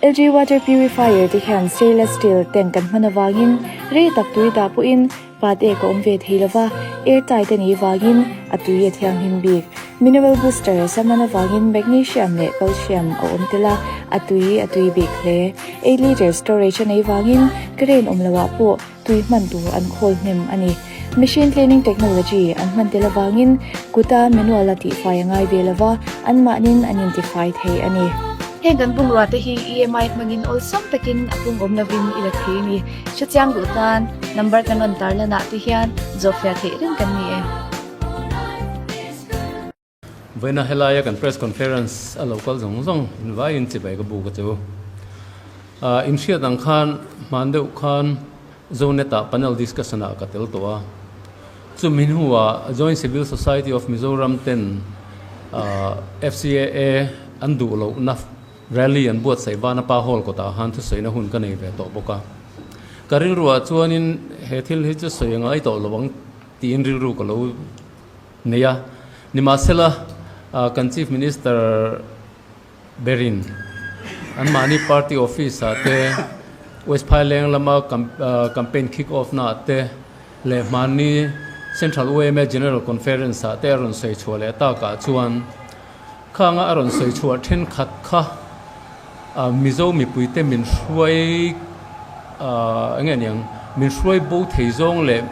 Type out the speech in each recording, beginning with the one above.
LG Water Purifier te hian stainless steel tank an hman avangin rei tak tui dah pawhin pat ek a awm ve thei lova, air tight a nih vangin a tui a thianghlim bik. Mineral booster a hman avangin magnesium leh calcium a awm tel a, a tui a tui bik hle. 8 litre storage a neih vangin current awm loah pawh tui hman tur an khawl hnem a ni. Machine cleaning technology an hman tel avangin kuta manual a tihfai a ngai ve lova, anmahnin an intifai thei a ni. Heng kan bungrua te hi EMI hmangin awlsam takin a pung awm lovin i la thei a ni. Hrechiang duh tan number kan rawn tarlan ah te hian zawhfiah theih reng kan ni e. Vawiina helaia kan press conference a lo kal zawng zawng invaiin chibai ka bu ka chu. Inhriat ang khan hman deuh khan Zonet ah panel discussion ah ka tel tawh a. Chumi hnuah Joint Civil Society of Mizoram ten FCAA an duh lohna rally an buatsaih Vanapa Hall kawtah khan thusawina hun ka nei ve tawh bawk a. Ka rilruah chuanin he thil hi chu sawi a ngai tawh lo ang tiin rilru ka lo nei a. Nimahsela kan Chief Minister berin anmahni party office ah te West Phaileng lama campaign kick off na ah te leh hmanni Central YMA General Conference ah te a rawn sawi chhuah leh takah chuan khanga a rawn sawi chhuah thenkhat kha Mizo mipuite min hruai eng nge niang min hruai bo thei zawng leh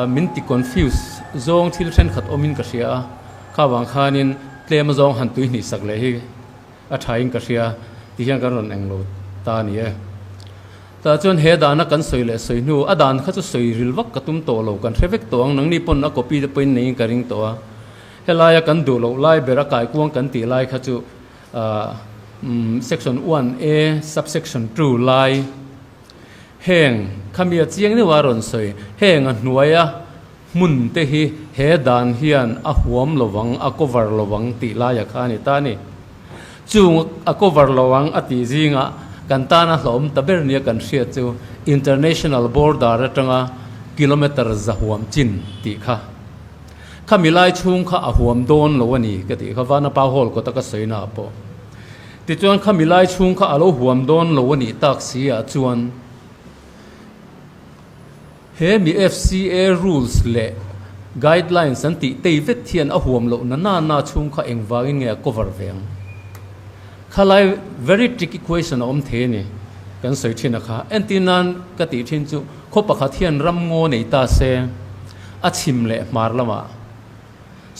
min ti confuse zawng thil thenkhat awmin ka hria a. Kha vang khanin tlem azawng han tui hnih sak leh hi a thain ka hria ti hian kan rawn eng lo ta a ni e. Tah chuan he dana kan sawi leh sawi hnu a dan kha chu sawi ril vak ka tum tawh lo, kan hre vek tawh ang, nangni pawn a copy te pawhin neiin ka ring tawh a. Helaia kan duh loh lai ber a kaikuang kan tih lai kha chu section 1A subsection 2 lai heng khami a chiang deuh a rawn sawi heng a hnuaia Hmun te hi he dan hian a huam lovang, a cover lovang tih laia kha a ni ta a ni. Chung a cover lovang a tih zingah kan tana hlawm ta ber nia kan hriat chu international border atanga kilometre za huam chin tih kha. Khami lai chhung kha a huam dawn lo a ni ka tih kha Vanapa Hall kawta ka sawi naah pawh. Tichuan khami lai chhung kha a lo huam dawn lo a nih tak si ah chuan, He mi FCA rules leh guidelines an tih tei vet hian a huam loh na na na chhung kha engvangin nge a cover ve ang? Khalai very tricky question a awm thei a ni kan sawi thin a kha. Entir nan ka tih thin chu khaw pakhat hian ram ngaw nei ta se a chhim leh hmar lamah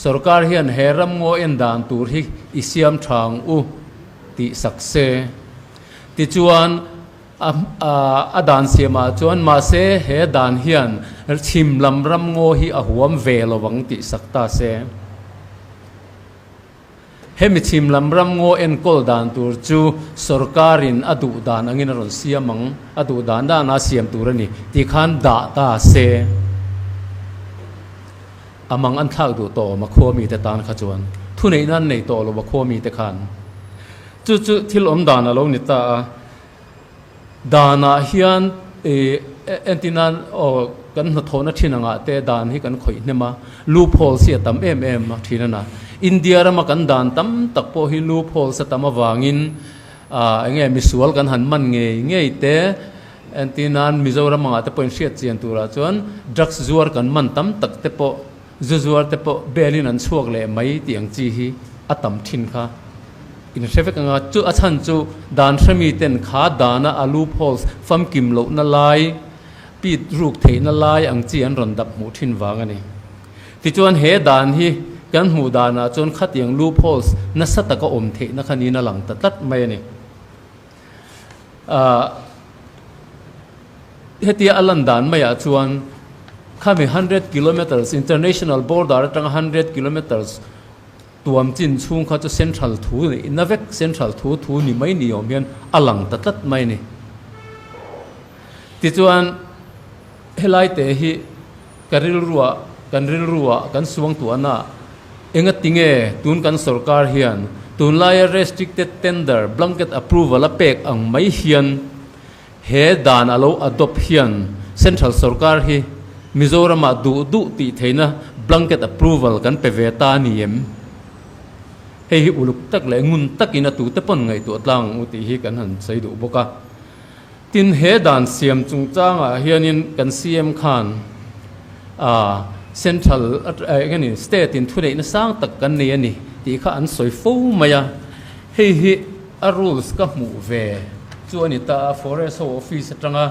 sorkar hian he ram ngaw en dan tur hi i siam tha ang u tih sak se tichuan A dan siamah chuan mahse he dan hian chhim lam ram ngaw hi a huam ve lo ang tih sak ta se. Hemi chhim lam ram ngaw enkawl dan tur chu sorkarin a duh dan angin a rawn siam ang, a duh dan dana siam tur a ni tih khan dah ta se. A mang an thlak duh tawh awm a khua mite tan kha chuan thuneihna an nei tawh lo a khua mite khan. Chu chu thil awm dan a lo ni ta a. Danah hian entir nan aw kan hnathawhna thin angah te dan hi kan khawih hnem a, loopholes hi a tam em em a thin a na. India rama kan dan tam tak pawh hi loopholes a tam avangin eng nge misual kan han man ngei ngei te entir nan Mizoram angah te pawh inhriat chian turah chuan drugs zuar kan man tam tak te pawh zu zuar te pawh bail in an chhuak leh mai tih ang chi hi a tam thin kha. In hre vek anga chu a chhan chu dan hremi ten kha dana a loopholes famkim lohna lai, pit ruk theihna lai ang chi an rawn dap hmuh thin vang a ni. Tichuan he dan hi kan hmuh danah chuan khatiang loopholes nasa taka awm theihna kha niin a lang ta tlat mai a ni. Ahh hetia a lan dan maiah chuan khami 100 kilometres international border atanga 100 kilometres Tuam chin chhung kha chu central thu nih na vek, central thu thu ni mai ni awm hian a lang ta tlat mai a ni. Tichuan helai te hi ka rilruah, kan rilruah, kan suangtuahna engati nge tun kan sorkar hian tunlaia restricted tender blanket approval a pek ang mai hian he dan a lo adopt hian central sorkar hi Mizoramah duh duh tih theihna blanket approval kan pe ve ta a ni em? Hei hi uluk tak leh ngun takin a tute pawn ngaihtuah tlang ang u tih hi kan han sawi duh bawk a. Tin, he dan siam chungchangah hianin kan CM khan Central eng nge ni State in thuneihna sang tak kan nei a ni tih kha an sawi fo mai a. Hei hi a rules ka hmuh ve chu a ni ta a, Forest ho office atanga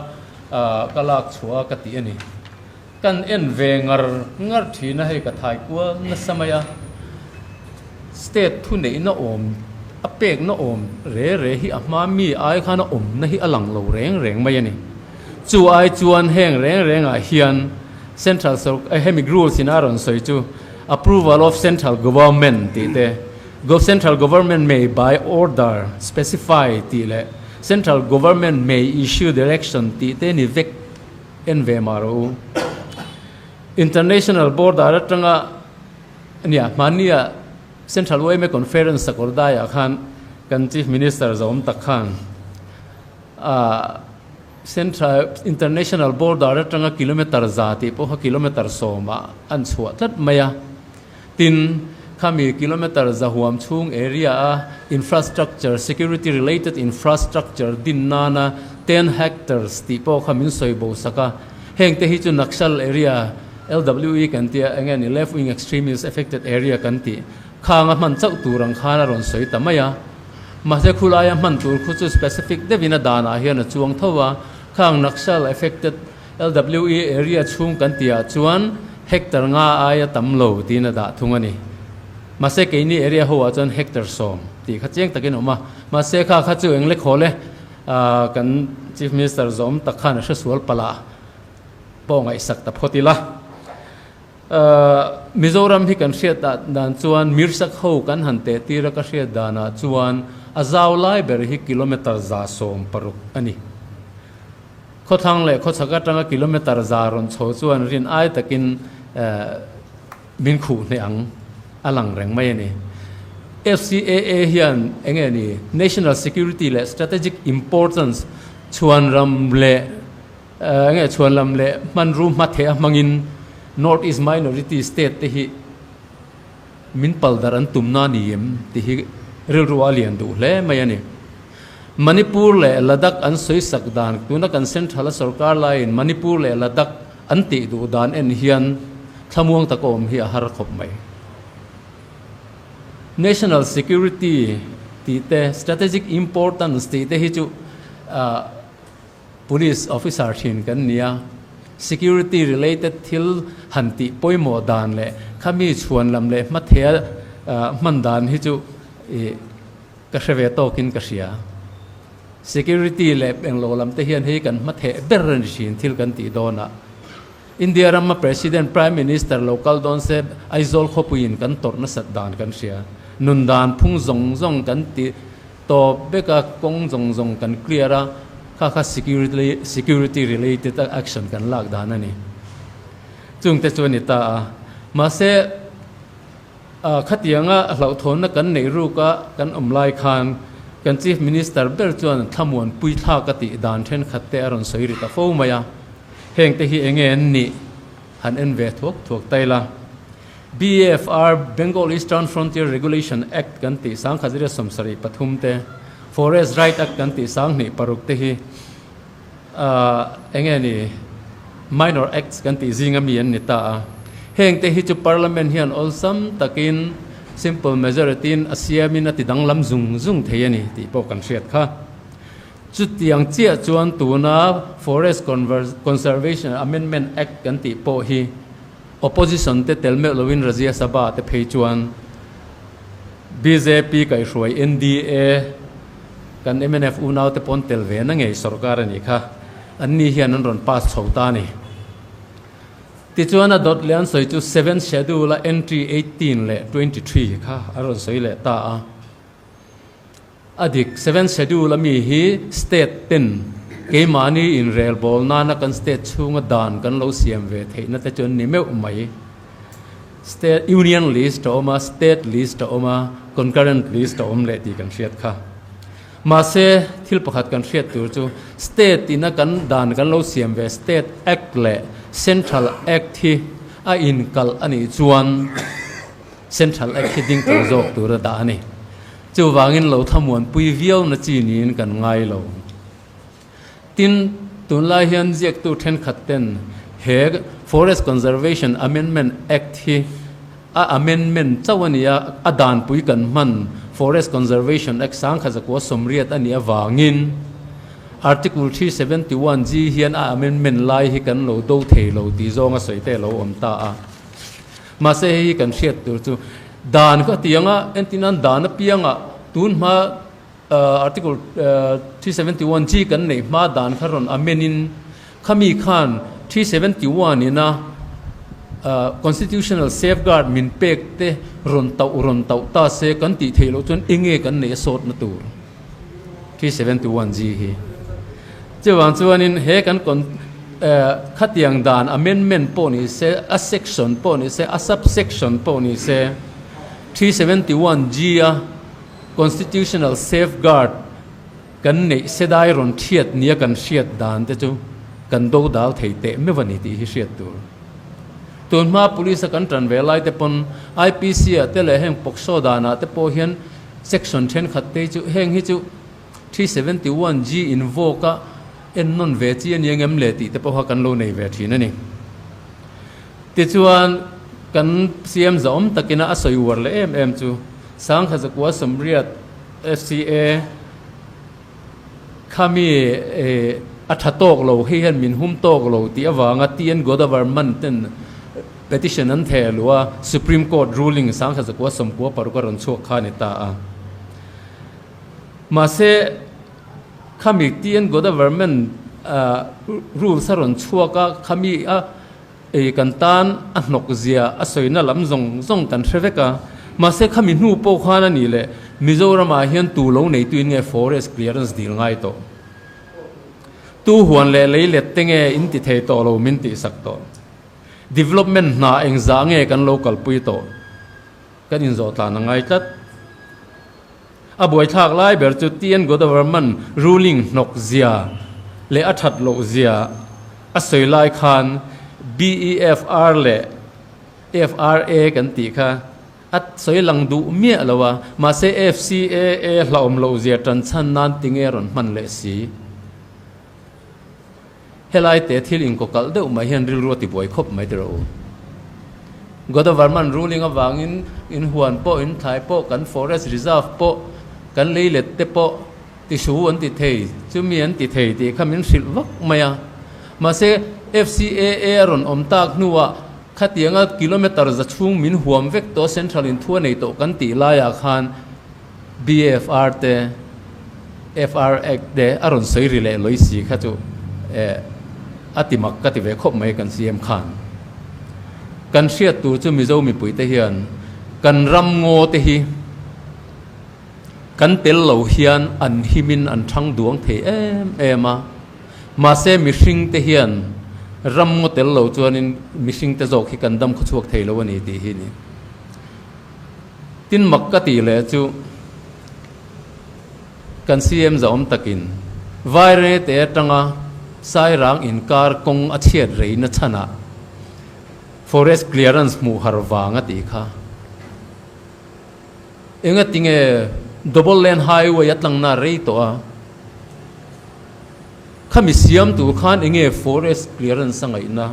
ka lak chhuah a ka tih a ni. Kan en ve ngar ngar thin a, hei ka thai kual nasa mai a, state thuneihna awm a pekna awm re re hi a hma mi ai khan a awmna hi a lang lo reng reng mai a ni. Chu ai chuan heng reng rengah hian central sawrkar hemi rules in a rawn sawi chu approval of central government tih te, central government may by order specify tih leh central government may issue direction tih te ni vek. En ve mah rawh u. International border atanga nia hmania Central yma Conference Sakawrdaiah khan kan Chief Minister zawm tak khan ah Central International border atanga kilometer za tih pawh kha kilometer sawmah an chhuah tlat mai a. Tin, khami kilometer za huam chhung area a infrastructure, security related infrastructure din nana 10 hectares tih pawh kha min sawi bo sak a. Heng te hi chu Naxal area, LWE kan tia, eng nge ni, left wing extremist affected area kan tih khang a hman chauh tur ang khan a rawn sawi ta mai a. Mahse khulaia hman tur khu chu specific deuhin a danah hian a chuang tho a, khang Naxal affected LWE area chhung kan tihah chuan hectare nga aia tam lo tiin a dah thung a ni. Mahse keini area ho ah chuan hectare sawm tih kha chiang takin a awm a. Mahse kha kha chu eng le khawl e, kan Chief Minister zawm tak khan a hresual palh ah pawh ngaihsak ta phawt ila. Mizoram hi kan hriat dan chuan Mirsak ho kan han teh tir a ka hriat danah chuan a zau lai ber hi kilometre 160 a ni. Khawthlang leh khawchhak atanga kilometre za rawn chho chuan rin ai takin min khuh hneh ang a lang reng mai a ni. FCAA hian eng nge ni National Security leh Strategic Importance chhuanram leh eng nge chhuanlam leh hmanru hmatheh a hmangin North East Minority State te hi Min pal darh an tumna a ni em tih hi rilru a lian duh hle mai a ni. Manipur leh Ladakh an sawisak dan, tuna kan Central a sorkar laiin Manipur leh Ladakh an tih duh dan en hian thlamuang taka awm hi a har khawp mai. National Security tih te, Strategic Importance tih te hi chu Police officer thin kan ni a, security related thil han tih pawimawh dan leh khami chhuan lam leh hmathea hman dan hi chu ih ka hre ve tawkin ka hria. Security leh englo lam te hian hei kan hmatheh ber a ni thin thil kan tih dawnah. India rama President, Prime Minister lo kal dawn se Aizawl khawpuiin kan tawrh nasat dan kan hria. Nun dan phung zawng zawng kan ti tawp vek a, kawng zawng zawng kan clear a, kha kha security security related a action kan lak dan a ni. Chungte chu a ni ta a. Mahse, Khatianga hlauhthawnna kan neih ruka kan awm lai khan kan Chief Minister ber chuan thlamuan puithlak a tih dan thenkhat te a rawn sawi ri ta fo mai a. Hengte hi enge an nih han en ve thuak thuak ta ila. BFR, Bengal Eastern Frontier Regulation Act kan tih 1973 te, Forest Right Act kan tih 2006 te hi Eng nge ni Minor Acts kan tih zinga mi an ni ta a. Heng te hi chu Parliament hian awlsam takin simple majority in a siamin a ti danglam zung zung thei a ni tih pawh kan hriat kha. Chutiang chiah chuan tuna Forest Conservation Amendment Act kan tih pawh hi Opposition te tel meuh loin Rajya Sabha te phei chuan bjp kaihhruai NDA Kan mnf unaute pawn tel ve na ngei sorkar a nih kha, an ni hian an rawn pass chho ta a ni. Tichuan a dawt leh an sawi chu Seventh Schedule a entry 18 leh 23 kha a rawn sawi leh ta a. A dik, Seventh Schedule a mi hi state ten keimahni inrelbawl nana kan state chhunga dan kan lo siam ve theihna te chu an ni meuh mai. State, Union list a awm a, State list a awm a, Concurrent list a awm leh tih kan hriat kha. Mahse, thil pakhat kan hriat tur chu State ina kan dan kan lo siam ve State Act leh Central Act hi a inkalh a nih chuan Central Act hi ding tur zawk tura dah a ni. Chuvangin lo thlamuanpui viau na chi niin kan ngai lo. Tin, tunlai hian ziaktu thenkhat ten he Forest Conservation Amendment Act hi a amendment chauh a ni a, a danpui kan hman Forest Conservation Act 1980 a nih avangin Article 371G hian a amendment lai hi kan lo do thei lo tih zawng a sawi te a lo awm ta a. Mahse hei hi kan hriat tur chu dan kha tianga entirnan dan apianga tun hma Article 371G kan neih hma dan kha rawn amend in khami khan 371 ina constitutional safeguard min pek te rawn tauh rawn tauh ta se kan tih theih loh chuan enge kan neih a sawtna tur 371G hi. Chuvang chuanin he kan khatiang dan amendment pawh ni se, a section pawh ni se, a subsection pawh ni se 371G a Constitutional safeguard kan neih sedai rawn thiat nia kan hriat dan te chu kan do dal thei teh meuh a ni tih hi hriat tur. Tun hma police a kan tan ve lai te pawn IPC ah te leh heng POCSO dan ah te pawh hian section thenkhat te chu heng hi chu 371 G invoke a ennawn ve chi a ni angem le tih te pawh kha kan lo nei ve thin a ni. Tichuan kan CM zahawm takina a sawi uar leh em em chu Sangkhazakua Sawmriat FCA khami a tha tawk lo hei hian min hum tawk lo tih avanga TN Godavarman ten petition an theh luh a, Supreme Court ruling Sangkhazakua Sawmkua paruk a rawn chhuak kha a ni ta a. Mahse khami TN Godavarman rules a rawn chhuak a, khami a Ei kan tan a hnawk zia a sawina lam zawng zawng kan hre vek a, mahse khami hnu pawh khan a nih leh Mizoramah hian tu lo neituin nge forest clearance dil ngai tawh? Tu huan leh lei let te nge in ti thei tawh lo min tihsak tawh? Development hna engzah nge kan lo kalpui tawh? Kan inzawh tlan a ngai tlat. A buaithlak lai ber chu TN Godavarman ruling hnawk zia leh a that loh zia a sawi lai khan BEFR leh FRA kan tih kha a sawi lang duh miah lo a, mahse FCAA hlauhawm loh zia tan chhan nan tinge rawn hman leh si. Helai te thil inkawkalh deuh mai hian rilru a tibuai khawp mai tiraw u. Godavarman ruling avangin in huan pawh, in thlai pawh, kan forest reserve pawh, kan leilet te pawh tisu an ti thei, chumi an ti thei tih kha min hrilh vak mai a. Mahse FCAA a rawn awm tak hnuah khatianga kilometre za chhung min huam vek tawh central in thu a nei tawh kan tih laiah khan BFR te, FR Act te a rawn sawi ri leh lawi si kha chu eh a ti mak ka ti ve khawp mai kan CM khan. Kan hriat tur chu Mizo mipui te hian kan ram ngaw te hi kan tel lo hian an himin an thang duang thei em em a, mahse mihring te hian ram ngaw tel lo chuanin mihring te zawk hi kan dam khawchhuak thei lo a ni tih hi ni. Tin mak ka tih leh chu kan CM zahawm takin Vairengte atanga Sairang inkar kawng a chhiat reina chhanah Forest clearance hmuh har vang a tih kha. Enga tinge Double Lane Highway a tlangna rei tawh a, khami siam tur khan enge Forest clearance a ngaihna?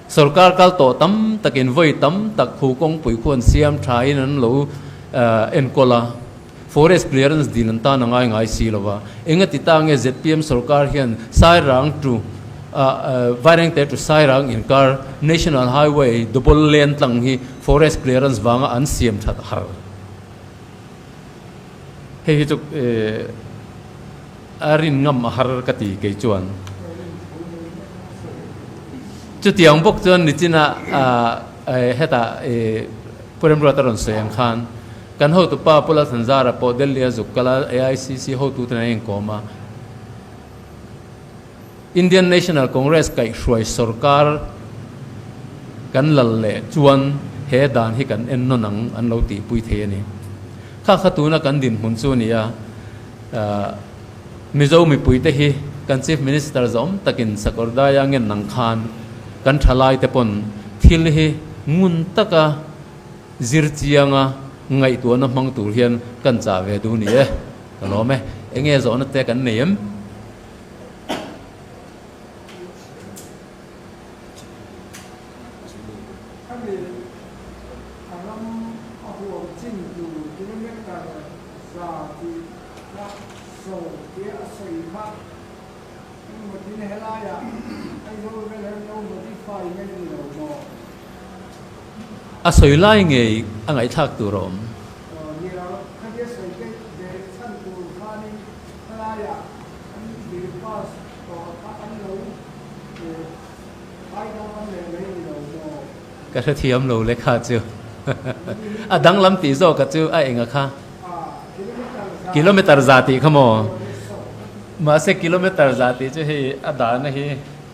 Sorkar kal tawh tam takin vawi tam tak khu kawngpui khu an siam thain an lo enkawl a, forest clearance dil an tan a ngai ngai si lo va. Engati ta nge zpm sorkar hian Sairang to Vairengte to Sairang inkar National Highway double lane tlang hi forest clearance vanga an siam that har? Hei hi chu a rin ngam a har ka ti kei chuan. Chutiang bawk chuan nichina hetah Pu Remruata rawn sawi ang khan kan hotupa Pu Lalthanzara pawh Delhi a zuk kal a, AICC hotuten an inkawm a. Indian National Congress kaihhruai sorkar kan lal leh chuan he dan hi kan en nawn ang an lo tihpui thei a ni. Kha kha tuna kan dinhmun chu a ni a, Mizo mipuite hi kan Chief Minister zawm takin Sakawrdai-a ngen ang khan kan thalaite pawn thil hi Ngun taka zir chianga ngaihtuahna hmang tur hian kan chah ve duh ni e. Ka lawm e. Enge zawhna te kan nei em? Khami a ram a huam chin tur kilometre 100 tih a sawi kha engmawtin helaiah Aizawl vel hian lo modify nge ni lo maw? A sawi lai ngei a ngaihthlak tur a awm. Aw nia, khatia sawi te ve chhan tur khanin helaiah an bill pass tawh kha an lo khai danglam leh mai ni lo maw? Ka hrethiam lo lekha chu. A danglam tih zawka chu a enga kha? Kilometer za tih kha maw? Mahse kilometer za tih chu hei a dahna hi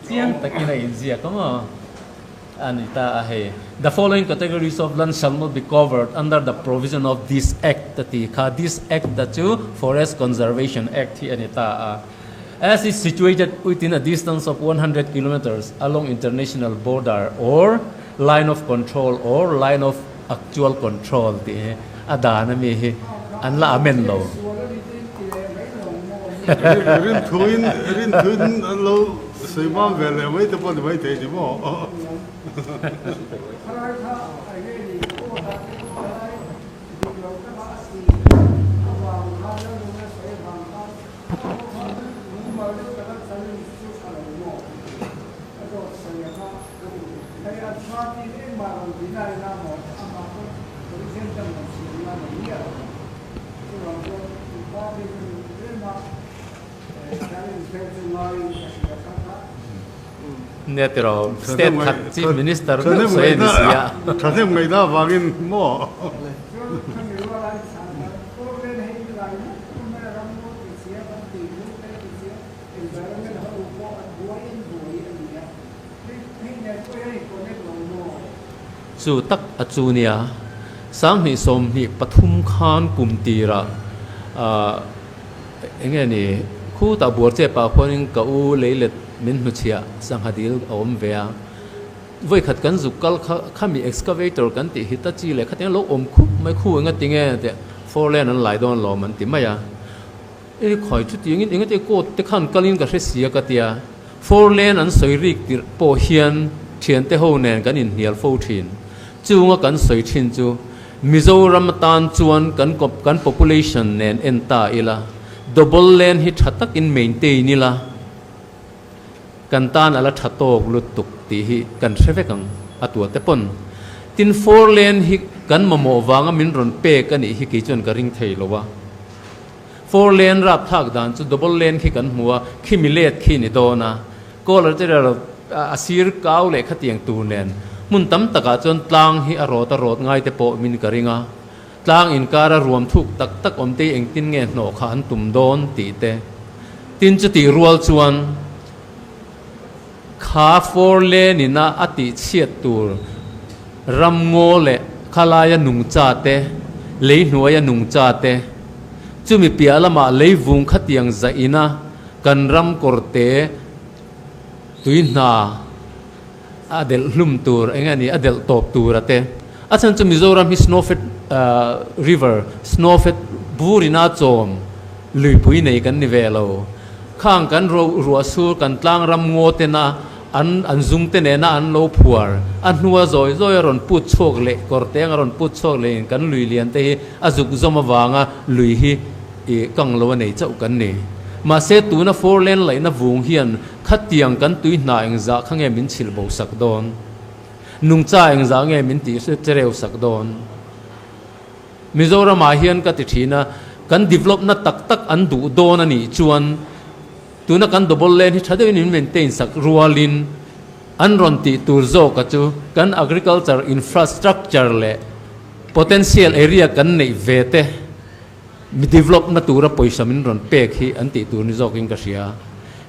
chiang takin a inziak a maw? A ni ta a hei. The following categories of land shall not be covered under the provision of this Act a ti kha. This Act a chu Forest Conservation Act hi a ni ta a. As is situated within a distance of 100 kilometres along international border or line of control or line of actual control tih hi a dan a mi hi an la amen lo. Rin thuin rin thuin an lo sawi mam ve leh mai te pawh ni mai thei ni maw. Nia tiraw state khat chief minister meuh sawi a ni si a. Thahnem ngaihna avangin maw. Chu tak a chu nia, 2023 khan kum tirah eng nge ni, khutah buar che pah khuanin ka u leilet min hnuchhiah sangha dil a awm ve a, vawikhat kan zuk kal kha khami excavator kan tih Hitachi leh khatiang lo awm khup mai khu enga tinge teh four lane an lai dawn lawm an ti mai a. E khai chutiangin engati court te khan kalin ka hre sia ka tia, four lane an sawi rik tirh pawh hian thiante ho nen kan inhnial fo thin. Chunga kan sawi thin chu Mizoram atan chuan kan kan population nen en ta ila, double lane hi tha takin maintain ila, kan tan a la tha tawk lutuk tih hi kan hre vek ang a tua te pawn. Tin four lane hi kan mamawh vanga min rawn pek a nih hi kei chuan ka ring thei lo a. Four lane rap thlak dan chu double lane khi kan hmu a, khimi let khi ni dawn a. Caller te rel a sir kau leh khatiang tur nen hmun tam takah chuan tlang hi a rawt a rawt ngai te pawh min ka ring a. Tlang inkara ruam thuk tak tak awm te hi engtin nge hnawh kha an tum dawn tih te. Tin chutih rual chuan kha four lane ina a tih chhiat tur ramngaw leh khalaia nungcha te, lei hnuaia nungcha te, chumi piah lamah lei vung khatiang zaih ina kan ram kawrte tui hna a delh hlum tur eng nge ni a delh tawp tur a te. A chhan chu Mizoram hi Snowfed River, Snowfed bur ina chawm luipui nei kan ni ve lo. Khang kan ruah sur kan tlang ram ngaw tena an an zung te nena an lo phuar a hnua zawi zawi a rawn put chhuak leh kawr teng a rawn put chhuak leh in kan lui lian te hi a zuk zawm avanga lui hi i kang lo a nei chauh kan ni. Mahse tuna four lane laihna vung hian Khatiang kan tui hna engzah kha nge min chhilh bo sak dawn? Nungcha engzah nge min tih chereu sak dawn? Mizoramah hian ka ti thin a, kan develop na tak tak an duh dawn a nih chuan tuna kan double lane hi tha deuhin min maintain sak rualin an rawn tih tur zawka chu kan agriculture infrastructure leh potential area kan neih ve te Mi develop na tura pawisa min rawn pek hi an tih tur ni zawkin ka hria.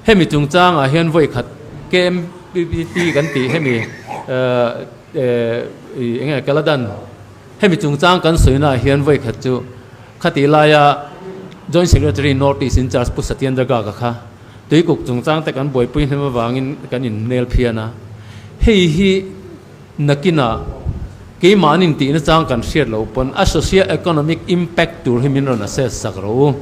Hemi chungchangah hian vawi khat KMPPT kan tih hemi eng nge Kaladan hemi chungchang kan sawina ah hian vawi khat chu khatih laia Joint Secretary North East in charge Pu Satyendra Garg-a kha tuikuk chungchang te kan buaipui hnem avangin kan inhmel phian a. Hei hi nakinah. Keimahnin tihna chang kan hriat loh pawn a socio-economic impact tur hi min rawn assess sak rawh u.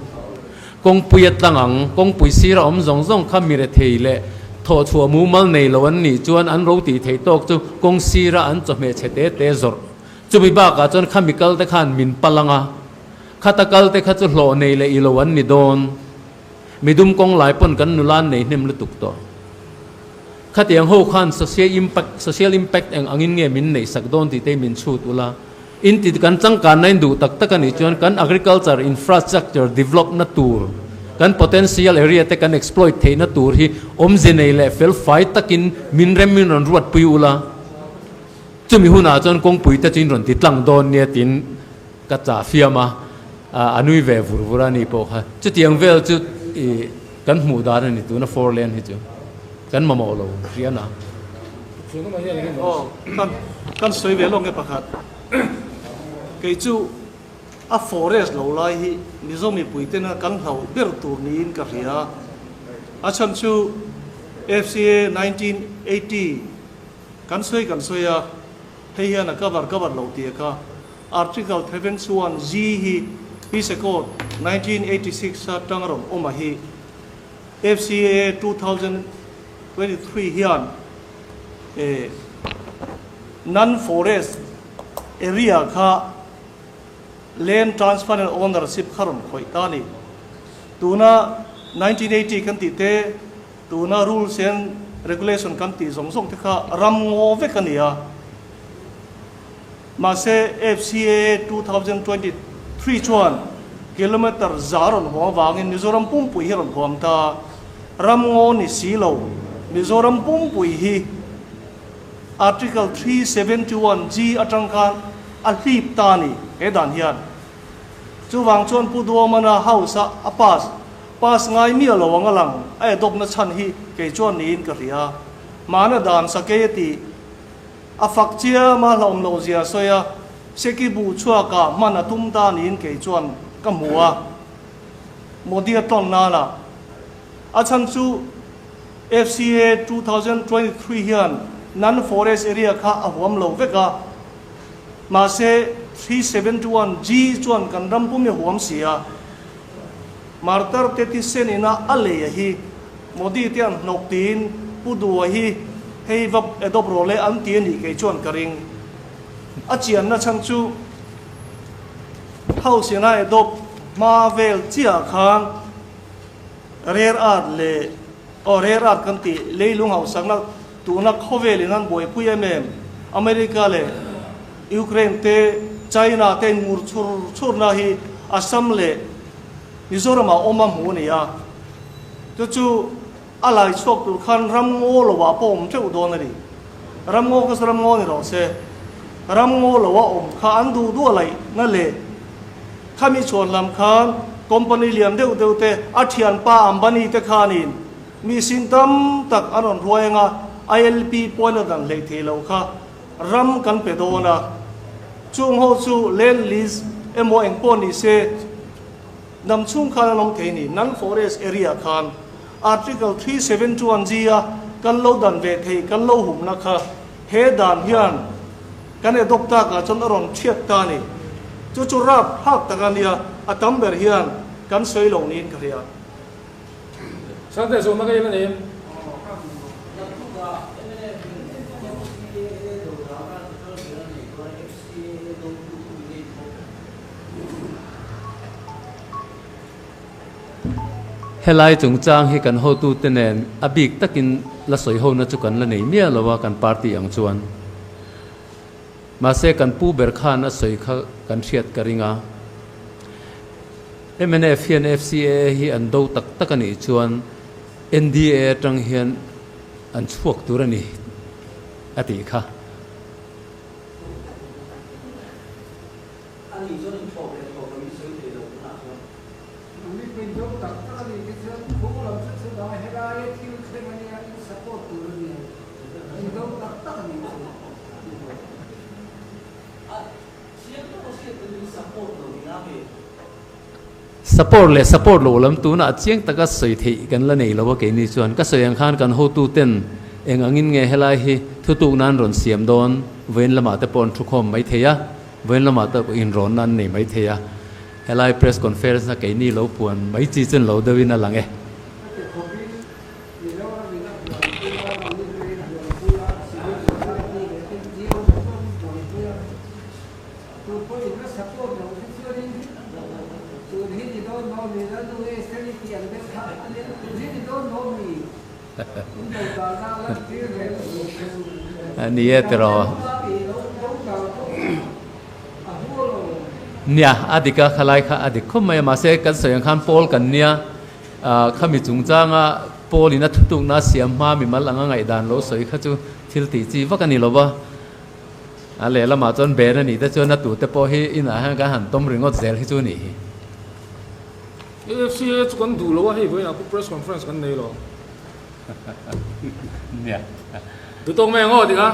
Kawngpui a tlang ang, kawngpui sira awm zawng zawng kha mi rethei leh thawhchhuah mumal nei lo an nih chuan an ro tih theih tawk chu kawng sira an chawhmeh chhe te te zawrh. Chumi bakah chuan khami kal te khan min pal ang a, khata kal te kha chu hlawh nei leh i lo an ni dawn. Midum kawng lai pawn kan nula an nei hnem lutuk tawh. Khatiang ho khan social impact social impact eng angin nge min neih sak dawn tih te min chhut ula. In ti kan changkanna in duh tak tak a nih chuan kan agriculture infrastructure develop na tur, kan potential area te kan exploit theihna tur hi awmze nei leh fel fai takin min rem min rawn ruat pui ula. Chumi hunah chuan kawngpui te chu in rawn ti tlang dawn nia tiin ka chah fiam a, a nui ve vur vur a ni pawh kha. Chutiang vel chu i kan hmuh dan a ni tuna four lane hi chu kan mamawh lo hrian a. Aw kan kan sawi ve lawk nge pakhat kei chu a forest lo lai hi Mizo mipui tena kan hlauh ber tur niin ka hria a chhan chu FCA 1980 Kan sawi kan sawi a, hei hian a cover cover lo tih a kha. Article theven chuan G hi Peace Accord 1986 a tang rawn awm a hi. FCAA 2023 hian eh non-forest area kha land transfer and ownership kha rawn khawih ta a ni. Tuna 1980 kan tih te Tuna rules and regulation kan tih zawng zawng te kha ram ngaw vek a ni a. Mahse FCAA 2023 chuan kilometre za rawn huam avangin Mizoram pumpui hi rawn huam ta. Ram ngaw ni si lo Mizoram pumpui hi Article 371 G atang khan a hlip ta a ni he dan hian. Chuvang chuan Pu Duamana House a a pass Pass ngai miah lo ang a lang a adopt na chhan hi kei chuan niin ka hria. Mahna dan sakei a tih a fak chiam a hlauhawm loh zia a sawi a, seki buh chhuak ah hman a tum ta niin kei chuan ka hmu a. Modi a tlawn nan ah a chhan chu FCA 2023 hian non forest area kha a huam lo vek a, mahse 371 G chuan kan ram pum hi a huam si a. Martar te thisen ina a lei a hi Modi te an hnawk tiin Pu Dua hi hei va adopt rawh le an ti a nih kei chuan ka ring. A chianna chhan chu House ina adopt hma vel chiah khan rare earth leh aw rare earth kan tih leilung hausakna tuna khawvel in an buaipui em em America leh Ukraine te China te ngur chur churna hi Assam leh Mizoram ah awm a hmu a ni a, chu chu a lai chhuak tur khan ram ngaw lo ah pawh awm teuh dawn a ni. Ram ngaw kha chu ram ngaw ni rawh se, ram ngaw lo a awm kha an duh duh a laih na leh khami chhuan lam khan company lian deuh deuh te a thianpa Ambani te khanin mi sin tam tak an rawn ruai anga ILP pawhin a dan hleih theih loh kha ram kan pe dawn a, chung ho chu land lease emaw eng pawh ni se hnam chhung khan an awm thei ni. Non forest area khan Article 371 G a kan lo dan ve thei kan lo humna kha he dan hian kan adopt takah chuan a rawn thiat ta a ni. Chu chu rap thlak tak a nia, a tam ber hian kan sawi lo niin ka hria. Sante zawhna ka en a ni em? Helai chungchang hi kan hotute nen a bik takin la sawi hona chu kan la nei miah lo a kan party ang chuan. Mahse kan pu ber khan a sawi kha kan hriat ka ring a. Mnf hian FCAA hi an do tak tak a nih chuan NDA atang hian an chhuak tur a ni a tih kha. Support leh support loh lam tunah chiang taka sawi theih kan la nei lo a keini chuan ka sawi ang khan kan hotu ten eng angin nge helai hi thutuk nan rawn siam dawn. Vawiin lamah te pawh an thukhawm mai thei a, vawiin lamah te pawh inrawnna an nei mai thei a. Helai press conference a keini lo puan mai chi chu lo deuhin a lang e. Ni e tiraw. Nia, a dik a, khalai kha a dik khawp mai a, mahse kan sawi ang khan pawl kan nia, khami chungchanga pawlin a thutukna a siam hma mimal anga ngaihdan lo sawi kha chu thil tih chi vak a ni lo va. A lehlamah chuan ben a nih te chuan a tute pawh hi inah hian kan han tawm ringawt zel hi chu a nih hi. AFCA chu kan duh lo a, hei vawiinah pawh press conference kan nei lo. Nia. Duh tawk mai ang aw tika.